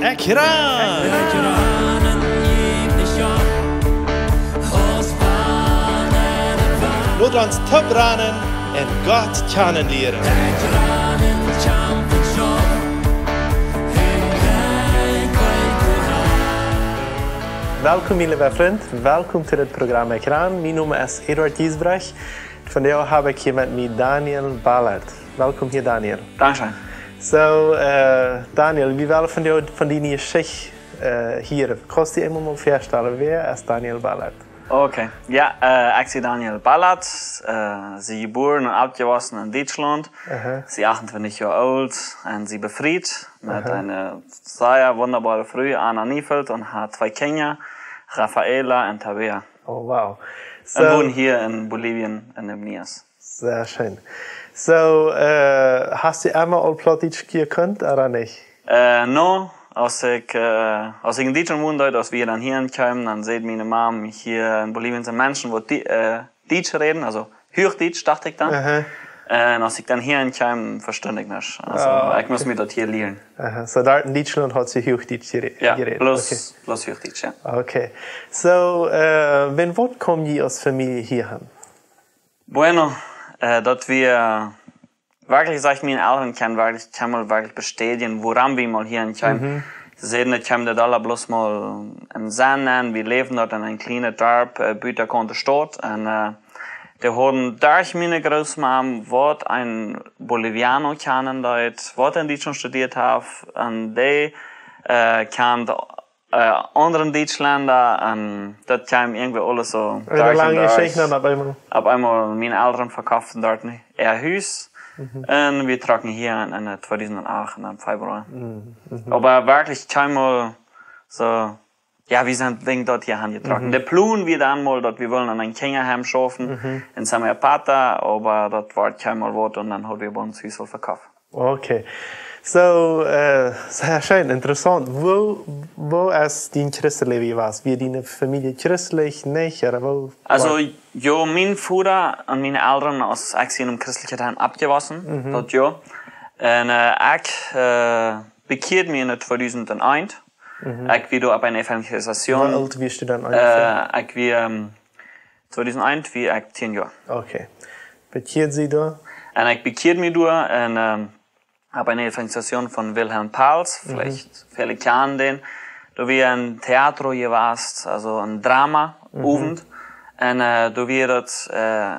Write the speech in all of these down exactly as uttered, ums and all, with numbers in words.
Ekj ran! Lot ons toop ranen un Gott kjanen lieren. Welkom, mien leewa Frint. Welkom to dit Programm Ekj ran. Mien Nomen es Eduard Giesbrecht. Vondoag hab ekj hia met mie Daniel Ballard. Welkom hia, Daniel. Dankscheen. Soo, eh, Daniel, wie wellen vondoag von diene Jeschicht, eh, hieren. Kaust du die eemol mol väastalen, wäa es Daniel Ballard? Okay. Jo, eh, ekj sie Daniel Ballard, eh, sie jebuaren un oppjewossen en Dietschlaunt. Aha. Sie achtuntwintich Joa oolt un sie befriet met Aha. eene sea wundaboare Fru, Anna Niefeld, un haft twee Kjinja, Rafaela un Tabea. Oh, wow. Un Soo, wonen hia en Bolivien en Nias. Sea scheen. Soo, eh, hast du emma aul Plautdietsch jekunt, ooda nich? Eh, no, aus ekj, eh, aus ekj en Dietschlaunt wonen deed, aus wie dan hia ankjeemen, dan säd miene Mam, hia en Bolivien sent Menschen, waut Di-, eh, Dietsch räden, aulsoo Huachdietsch, docht ekj dan. Aha. Un aus ekj dan hia ankjeem, vestunt ekj nuscht. Aulsoo, Ah, ekj must okay. mie daut hia lieren. Aha. Soo, doa en Dietschlaunt haud jie Huachdietsch jere-, Jo, jerät? Bloos, Okay. bloos Huachdietsch, jo. Okay. Soo, eh, wan, waut kjeem jie aus Famielje hia han? Bueno, eh, daut wie, werkjlich, sajcht, miene Elren kjennen werkjlich, kjennen mol werkjlich bestädjen, wuarom wie mol hia ankjeemen. Mhm. See säden, daut kjeem daut aula bloos mol em Senn aun. Wie läwden doa en een kjlienet Darp, eh, buta Kant Staut. Un, eh, dee hauden derch miene Grootmam, waut een Boliviano kjanen deed, waut en Dietschlaunt studieet haft, un dee, eh, kjand eh, aundre Dietschlenda, un daut kjeem irjentwoo aules soo Eene derch un lange derch. Jeschicht dan opp eemol. Opp eemol, miene Elren vekoften doa nu äa Hus. Mhm. Un wie trocken hia aun, aun, eh, tweedusent acht en Februar. Mhm, mhm. Oba werkjlich kjeem mol soo, jo, wie sent wäajen daut hia han jetrocken. Mhm. De Plon wia dan mol, daut wie wullen aun een Kjinjaheim schaufen, Mhm. en Samaipata, oba daut wort kjeem mol waut un dan haud wie ons Hus aul vekoft. Okay. Soo, eh, sea scheen, interessaunt. Woo, woo es dien Christenläwen jewast? Wia diene Famielje christlich, nich? Ooda woo? Aulsoo, jo, mien Voda un miene Elren, aus ekj sie en een christlichet Heim oppjewossen, Mhm. daut jo. Un, eh, ekj, eh, bekjead mie en tweedusent eent. Mhm. Ekj wia doa opp eene Evangelisation. Woo oolt wieescht du dan Eh, onjefäa? Ekj wia, ehm, tweedusent eent wia ekj tieen Joa. Okay. Bekjead die doa? Un ekj bekjead mie doa un, ehm, opp eene Evangelisation von Wilhelm Pals, Mhm. veleicht väle kjanen dän. Doa wia een Teatro jewast, aulsoo een Drama, Mhm. Owent. Un, eh, doa wia daut, eh,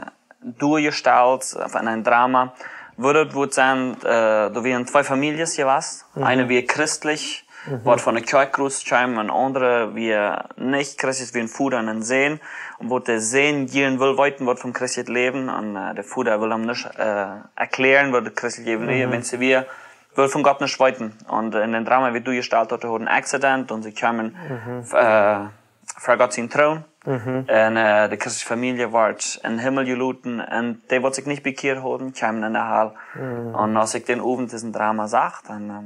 doajestalt, eh, von een Drama, woo daut wudd sennen, eh, doa wieren twee Famieljes jewast. Mhm. Eene wia christlich, Mhm. waut von de Kjoakj rut kjeem, un aundre wia nich christlich, wia een Voda un een Sän. Un waut de Sän jieren wull weeten, waut von christlichet Läwen, un, eh, de Voda wull am nich, eh, erkjlären, waut daut christlichet Läwen wia, Mhm. wan see wia, wull von Gott nich weeten. Un en dän Drama wort doajestalt, daut hee haud een Accident un see kjeemen, Mhm. eh, ver Gott sienen Troon. Mhm. Un, eh, de christliche Famielje wort em Himmel jeloten un dee, waut sikj nich bekjieet hauden, kjeemen en de Hal. Mhm. Un aus ekj dän Owent disen Drama sach, dan, ehm,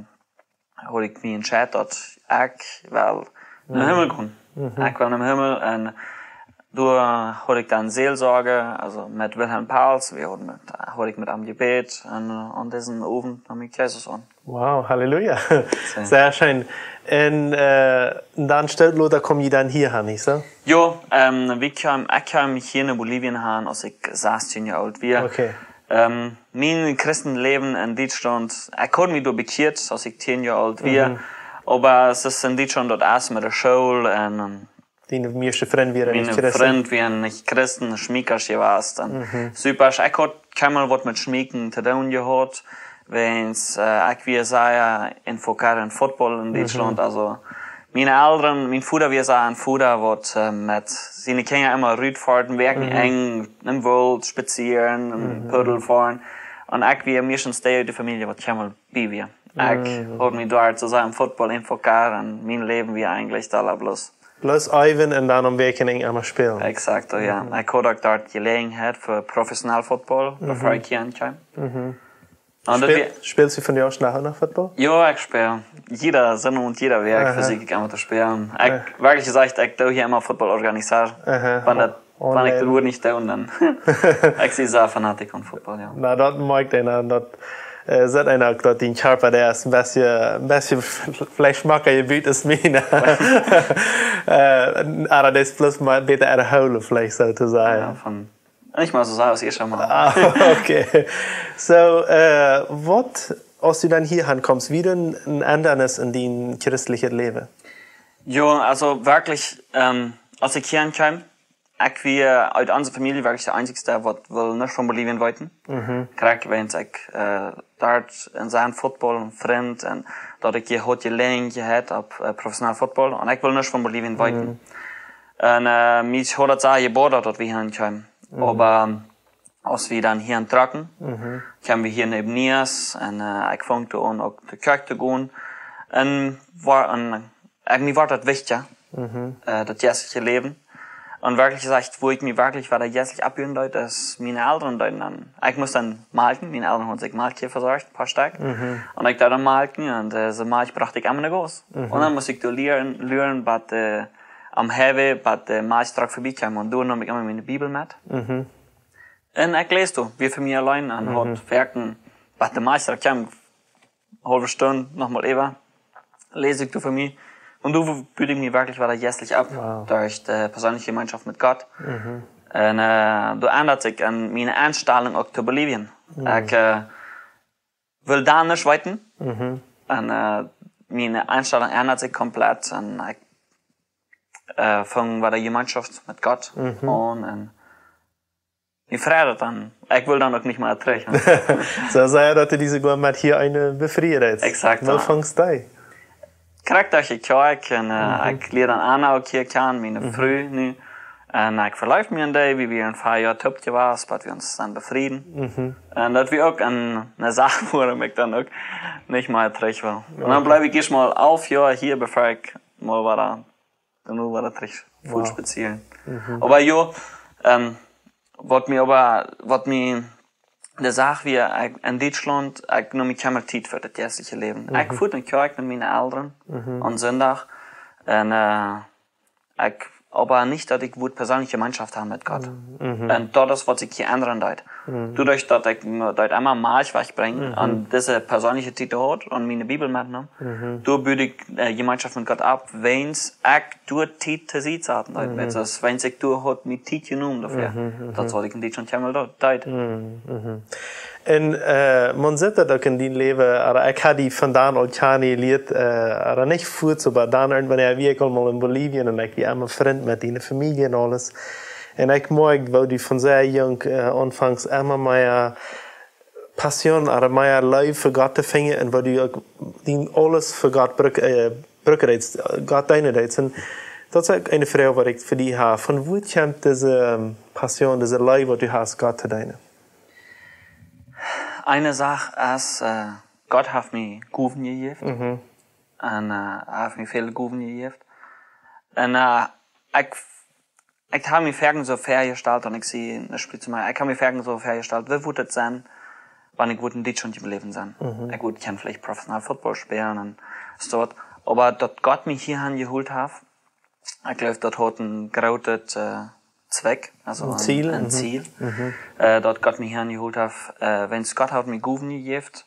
haud ekj mie entscheit, daut ekj well nom Mhm. Himmel gonen. Mhm. Ekj well nom Himmel un doa haud ekj dan Seelsorge, aulsoo met Wilhelm Pals, wie hauden met, haud ekj met am jebät un, eh, aun disen Owent neem ekj Jesus aun. Wow, Halleluja. Soo. Sea scheen. Un, eh, dan soo lota kjeem jie dan hia han, nich soo? Jo, ehm, wie kjeemen, ekj kjeem hia no Bolivien han, aus ekj sastieen Joa oolt wia. Okay. Ehm, mien Christenläwen en Dietschlaunt, ekj haud mie doa bekjieet, aus ekj tieen Joa oolt wia. Mhm. Oba et es en Dietschlaunt daut es met de School un, ehm, Diene mieeschte Frind wieren nich Miene Christen? Frind wieren nich Christen, Schmiekjasch jewast. Un Mhm. soo, ekj haud kjeenmol waut met Schmieken to doonen jehaut, wiels, eh, ekj wia sea enfocado en Football en Mhm. Dietschlaunt. Aulsoo, miene Elren, mien Voda wia sea een Voda, waut, eh, met siene Kjinja emma rutfoaren, wäajen Mhm. enj, em Woolt spazieren, em Mhm. Puddel foaren. Un ekj wia meistens dee ut de Famielje, waut kjeenmol bie wia. Ekj Mhm. haud mie doa soo sea en Football enfocado un mien Läwen wia eejentlich doa bloos Bloos äwen un dan om Wäakjenenj emma spälen. Exakt, jo. Mhm. Ekj haud uk doa Jeläajenheit fa professionell Football, Mhm. bevor ekj hia ankjeem. Mhm. Un daut Spälst, wia- spälst du vondoag noch, noch Football? Jo, ekj späl. Jieda Sindach un jieda Wäakj Aha. vesieekj ekj emma to spälen. Ekj, Aha. werkjlich jesajcht, ekj doo hia emma Football organiseren. Aha. Wan daut, Oh, wan ekj daut Wuat nich doo, dan. Ekj sie sea fanatisch aun Football, jo. Na, daut moakjt eena, daut Äh, sett eena uk, daut dien Kjarpa, dee es een bät, een bät veleicht schmocka jebut aus miene. Äh, oba daut es bloos mau een bät erhoolen, veleicht soo to sajen. Ja, von, ich muss so sagen, aus erstes Mal. Ah, okay. So, äh, waut, aus du dan hia aunkommst, wia dan een Endanis en dien christlichet Läwen? Jo, also werkjlich, ähm, aus ekj hia aunkjeem, ekj wia ut onse Famielje werkjlich de eensjste, waut wull nuscht von Bolivien weeten. Krakjt wäajens ekj, äh, doa en sien Football un Frind un daut ekj hia haud Jeläajenheit opp, äh, professionell Football. Un ekj wull nuscht von Bolivien weeten. Un, äh, mie haud daut sea jeboddat, daut wie hia aunkjeemen. Oba aus wie dan hia auntrocken, kjeemen wie hia no Nias un, äh, ekj funk doa aun uk de Kjoakj to gonen. Un wia, un ekj, mie wort daut wichtja, äh, daut jeistliche Läwen. Un werkjlich jesajcht, wua ekj mie werkjlich wada jeistlich oppbuen deed, es miene Elren deeden dan. Ekj must dan malkjen, miene Elren hauden sikj Malkj hia vesorcht, een poa Stekj. Un ekj deed dan malkjen un, äh, dise Malkj brocht ekj emma no Hus. Un dan must ekj doa luaren, luaren, bat, äh, aum Highway, bat de Malkjtruck verbie kjeem. Un doa neem ekj emma miene Bibel met. Un ekj läs doa, wia fa mie auleen un haud werkjlich, bat de Malkjtruck kjeem, haulwe Stund, noch mol äwa, läs ekj doa fa mie. Un doa bud ekj mie werkjlich wada jeistlich opp, derch de perseenelje Jemeenschoft met Gott. Un, äh, doa endat sikj aun miene Enstalunk uk to Bolivien. Ekj, äh, wull dan nuscht weeten. Un, äh, miene Enstalunk endat sikj komplett. Un ekj, äh, funk wada Jemeenschoft met Gott aun. Un ekj freid mie dan. Ekj wull dan uk nich mea trigj. Soo sea, daut du die soogoa met hia eenen befrieen deetst. Exakt, Woo ja. Fungst du? Krakjt derch de Kjoakj un, äh, ekj lieed dan Anna uk hia kjanen, miene Fru nu. Un ekj veleefd mie en dee, wie wieren een poa Joa toop jewast, bat wie ons dan befrieden. Un daut wia uk een, eene Sach, wuarom ekj dan uk nich mea trigj wull. Un dan bleef ekj ieescht mol alf Joa hia, bevor ekj mol wada, dan mol wada trigj fuaz spazieren. Oba jo, ähm, waut mie oba, waut mie de Sach wia, ekj, en Dietschlaunt, ekj neem mie kjeene Tiet fa daut jeistliche Läwen. Ekj fua no Kjoakj met miene Elren aum Sindach. Un, äh, ekj, oba nich, daut ekj wudd perseenelje Jemeenschoft haben met Gott. Un daut es, waut sikj hia endren deed. Doaderch, daut ekj, daut emma Malkj wajchbrinjen un dise perseenelje Tiet haud un miene Bibel metneem, doa bud ekj, äh, Jemeenschoft met Gott opp, wäajens ekj doa Tiet to Sied saten deed. Wäajens, wäajens ekj doa haud mie Tiet jenomen doafäa. Daut es, waut ekj en Dietschlaunt kjeene Tiet deed. Un, äh, maun sitt daut uk en dien Läwen, oba ekj haud die von dan aul kjanen jelieet, äh, oba nich fuaz, oba dan irjentwann, jo, wia ekj aul mol en Bolivien un ekj wia emma Frind met diene Famielje un aules. Un ekj moakj, woo du von sea junk, äh, aunfungst emma mea Passion, oba mea Leew fa Gott to finjen un woo du uk dien aules fa Gott bruk-, äh, brucken deetst, Gott deenen deetst. Un daut es uk eene Froag, waut ekj fa die hab. Von wua kjemt dise, ähm, Passion, dise Leew, waut du hast, Gott to deenen? Eene Sach es, äh, Gott haft mie Gowen jejäft. Un, äh, hee haft mie väl Gowen jejäft. Un, äh, ekj, ekj hab mie foaken soo väajestalt, un ekj sie een Spritz mea, ekj hab mie foaken soo väajestalt, woo wudd daut sennen, wan ekj wudd en Dietschlaunt jebläwen sennen. Ekj wudd kjennen veleicht professionell Football spälen un soo waut. Oba daut Gott mie hia han jehoolt haft, ekj jleew, daut haud een grootet, äh, Zwekj, also een Ziel. Een Ziel. Äh, daut Gott mie hia han jehoolt haft, äh, wäajens Gott haud mie Gowen jejäft.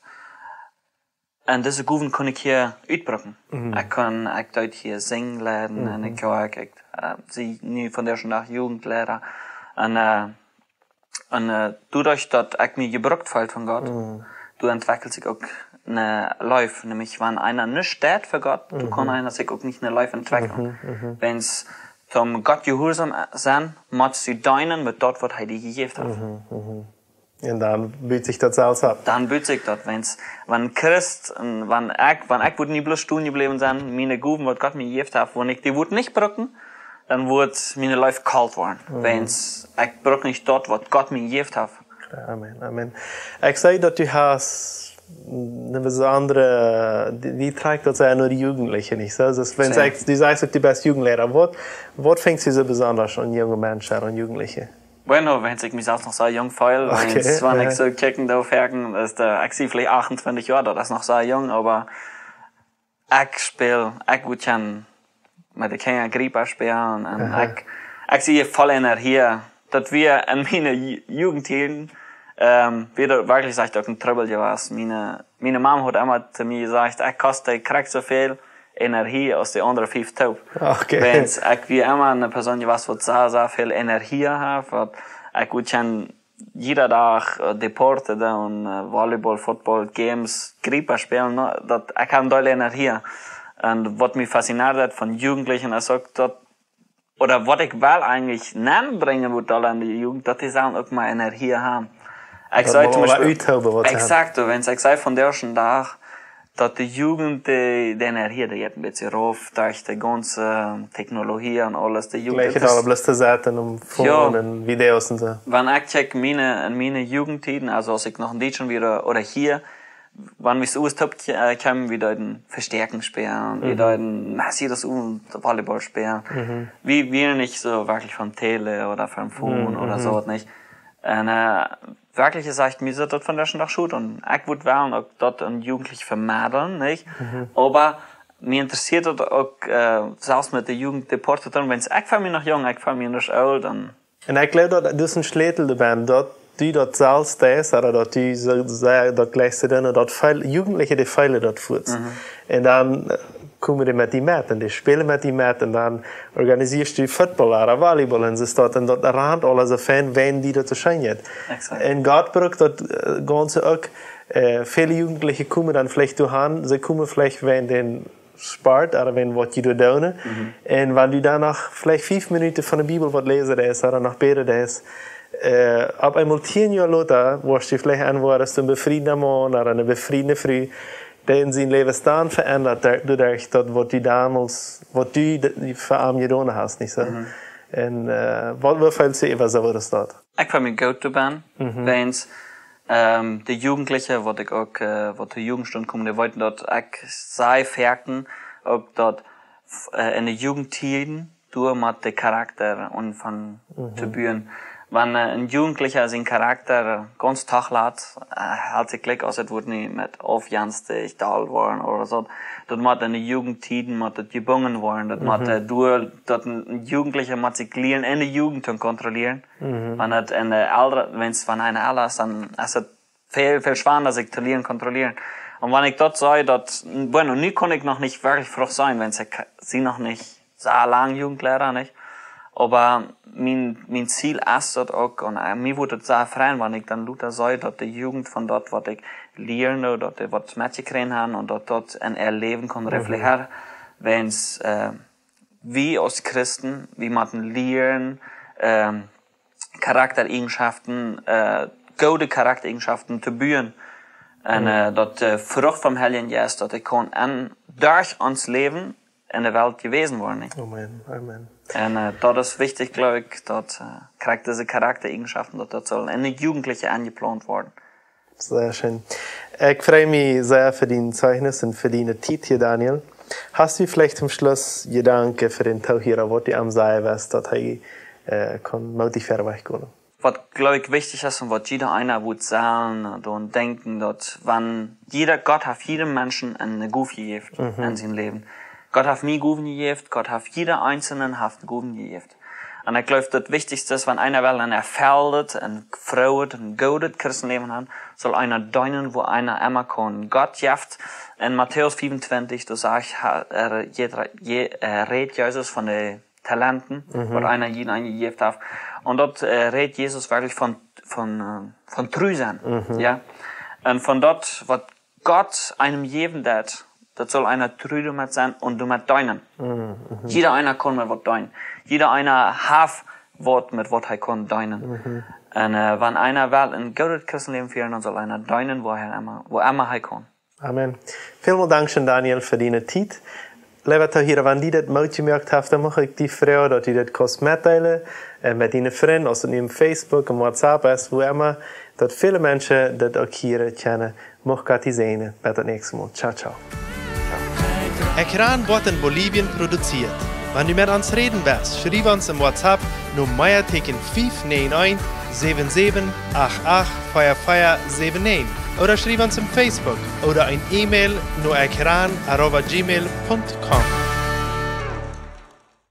Un dise Gowen kunn ekj hia utbrucken. Ekj kunn, ekj deed hia sinjen lieren un ekj, jo, ekj, ekj, äh, sie nu vondoag dän Dach Jugendleiter. Un, äh, un, äh, doaderch, daut ekj mie jebrukt feeld von Gott, doa entwekjelt sikj uk eene Leew. Nämlich, wan eena nich steit fa Gott, dan kaun eena sikj uk nich eene Leew entwekjlen. Wäajens, om Gott jehuarsom sennen, motst du deenen met daut, waut hee die jejäft haft. Un dan but sikj daut selfst opp. Dan but sikj daut, wäajens, wan Christ, un wan ekj, wan ekj wudd nu bloos stonen jebläwen sennen, miene Gowen, waut Gott mie jejäft haft, wan ekj dee wudd nich brucken, dan wudd miene Leew kolt woaren. Wäajens ekj bruk nich daut, waut Gott mie jejäft haft. Amen, amen. Ekj see, daut du hast eene besondre, die, die trakjt daut sea no de Jugendliche, nich soo? Daut, wan ekj, du sajchst, daut du best Jugendleiter. Waut, waut finjst du soo besonda aun junge Menschen, aun Jugendliche? Bueno, wan ekj mie selfst noch soo jung feel, okay, wan ekj soo kjikjen doo, foaken, es de, ekj sie veleicht achtuntwintich Joa, daut es noch soo jung, oba ekj späl, ekj wudd kjennen met de Kjinja Gripa spälen un ekj, ekj sie voll Energie. Daut wia en miene Ju-, Jugendtieden, Ähm, wia daut werkjlich, sajcht, uk een Trubbel jewast. Miene, miene Mama haud emma to mie jesajcht, ekj kost die krakjt soo väl Energie aus de aundre fief toop. Okay. Wiels ekj wia emma eene Persoon jewast, waut sea, sea väl Energie haud, waut ekj wudd kjennen jieda Dach, äh, Deporte doonen, äh, Volleyball, Football, Games, Gripa spälen, no, daut ekj haud doll Energie. Un waut mie faszinieet haud von Jugendlichen es uk daut, ooda waut ekj well eejentlich nenbrinjen wudd aul aun de Jugend, daut dee sellen uk mea Energie haben. Ekj Daut see mau toom waut Biespel uttoben, waut see haben. Exakt, wiels ekj see vondoag dän Dach, daut de Jugend, de, de Energie, dee jeit een bät rauf, derch de gaunze Technologie un aules. De Jugend, Jlikj daut es aule bloos to sitten, om Jo. Phone un Videos un soo. Wan ekj kjikj miene, en miene Jugendtieden, aulsoo aus ekj noch en Dietschlaunt wia, ooda hia, wan wie soo toop kj-, äh, kjeemen, wie deeden Vestäakjen spälen, wie Mhm. deeden Messias un Volleyball spälen. Mhm. Wie wieren nich soo werkjlich von Tele ooda von Phone Mhm, ooda mhm. soo waut nich. Un, äh, werkjlich jesajcht, mie sitt daut vondoag dän Dach goot. Un ekj wudd wellen uk daut aun Jugendliche vemedlen, nich? Mhm. Oba mie interessieet daut uk, äh, selfst met de Jugend Deporte to doonen, wiels ekj feel mie noch junk, ekj feel mie noch oolt. Un Un ekj jleew daut daut een Schlätel doabie, daut du daut selfst deist, ooda daut du soo, soo, daut jlikjst to doonen, daut väl Jugendliche, dee feelen daut fuaz. Mhm. Un dan, äh, komen dee met die met un dee spälen met die met un dan organisieescht du Football ooda Volleyball un soo waut. Un daut rant aules soo fein, wan die daut soo scheen jeit. Exakt. Un Gott brukt daut, äh, gaunz uk, äh, väle Jugendliche komen dan veleicht doahan, see komen veleicht wäajen dän Sport, ooda wan waut jie doa doonen. Mhm. Un wan du dan noch veleicht fief Minuten von de Bibel waut läsen deist, ooda noch bäden deist, äh, opp eemol tieen Joa lota, woascht du veleicht aun woaren, best du een befrieda Maun ooda eene befriede Fru, dee sien Läwen es dan veendat, doa-, doaderch daut waut du donmols, waut du de-, fa am jedonen hast, nich soo? Mhm. Un, äh, waut, waut feelst du äwa soo waut aus daut? Ekj feel mie goot doabie, Mhm. wiels, ähm, de Jugendliche, waut ekj uk, äh, waut to Jugendstund komen, dee weeten daut ekj see foaken uk daut, äh, en de Jugendtieden, doa mott de Charakter aunfangen Mhm. to buen. Wan, äh, een Jugendlicha sienen Charakter gaunz toolat, äh, haft sikj jlikj aus et woat nich met aufjenstich, doll woaren ooda soo. Daut mott en de Jugendtieden, mott daut jebungen woaren. Daut mott, Mhm. äh, doa, daut een, een Jugendlicha mott sikj lieren, en de Jugend to kontrollieren. Mhm. Wan et en de Elren, wan et von een Elren es, dan es et väl, väl schwanda sikj to lieren kontrollieren. Un wan ekj daut saj, daut, bueno, nu kaun ekj noch nich werkjlich Frucht seenen, wiels ekj sie noch nich soo lang Jugendliera, nich? Oba mien, mien Ziel es daut uk, un, äh, mie wudd et sea freien, wan ekj dan lota saj, daut de Jugend von daut, waut ekj lieren doo, daut dee waut metjekjräajen haben un daut daut en äa Läwen kaun Mhm. reflektieren, wiels, äh, wie aus Christen, wie motten lieren, ähm, Charaktereijenschaften, äh, goode Charaktereijenschaften to buen. Un, Mhm. äh, daut, äh, Frucht vom Heiljen Jeist, daut dee kaun en, derch ons Läwen en de Welt jewäsen woaren, nich? Amen, amen. Un, äh, daut es wichtich, jleew ekj, daut, äh, krakjt dise Charaktereijenschaften, daut daut saul en de Jugendliche enjeplaunt woaren. Sea scheen. Ekj frei mie sea fa dien Zeichnis un fa diene Tiet hia, Daniel. Hast du veleicht toom Schluss Jedanken fa dän Toohiera, waut du am sajen west, daut hee, äh, kaun mootich wieda wajchgonen? Waut, jleew ekj, wichtich es un waut jieda eena wudd sellen, äh, doaraun denkjen, daut wan jieda, Gott haft jiedem Menschen eene Gow jejäft Mhm. en sien Läwen. Gott haft mie Gowen jejäft, Gott haft jieda Eenzelnen haft Gowen jejäft. Un ekj jleew, daut Wichtichste es, wan eena well een erfelltet, een frooet, een goodet Christenläwen haben, saul eena deenen, wua eena emma kaun. Gott jeft en Matäus fiewuntwintich, doa sajcht, ha-, äh, je-, je-, äh, rät Jesus von de Talenten, Mhm. waut eena jieda eenen jejäft haft. Un doa, äh, rät Jesus werkjlich von, von, äh, von tru sennen. Mhm. Jo? Un von daut, waut Gott eenem jäwen deit, daut saul eena tru doamet sennen un doamet deenen. Mhm, mhm. Jieda eena kaun met waut deenen. Jieda eena haft waut, met waut hee kaun deenen. Mhm. Un, äh, wan eena well een goodet Christenläwen fieren, dan saul eena deenen, wua hee emma, wua emma hee kaun. Amen. Välmol dankscheen, Daniel, fa diene Tiet. Leewa Toohiera, wan die daut Moot jemoakt haft, dan mucht ekj die froagen, daut du daut kaust metdeelen, äh, met diene Frind, aus et nu opp Facebook un WhatsApp es, wua emma, daut väle Menschen daut uk hieren kjennen. Mucht Gott die säajnen. Bat daut näakjste Mol. Ciao, ciao. Ekran woat en Bolivien produzieet. Wan du met ons räden west, schriew ons em WhatsApp no Meateeken fief näajen eent, säwen säwen, acht acht, vea vea säwen näajen. Ooda schriew ons em Facebook ooda een E-Mail no ekran arroba gmail punto com.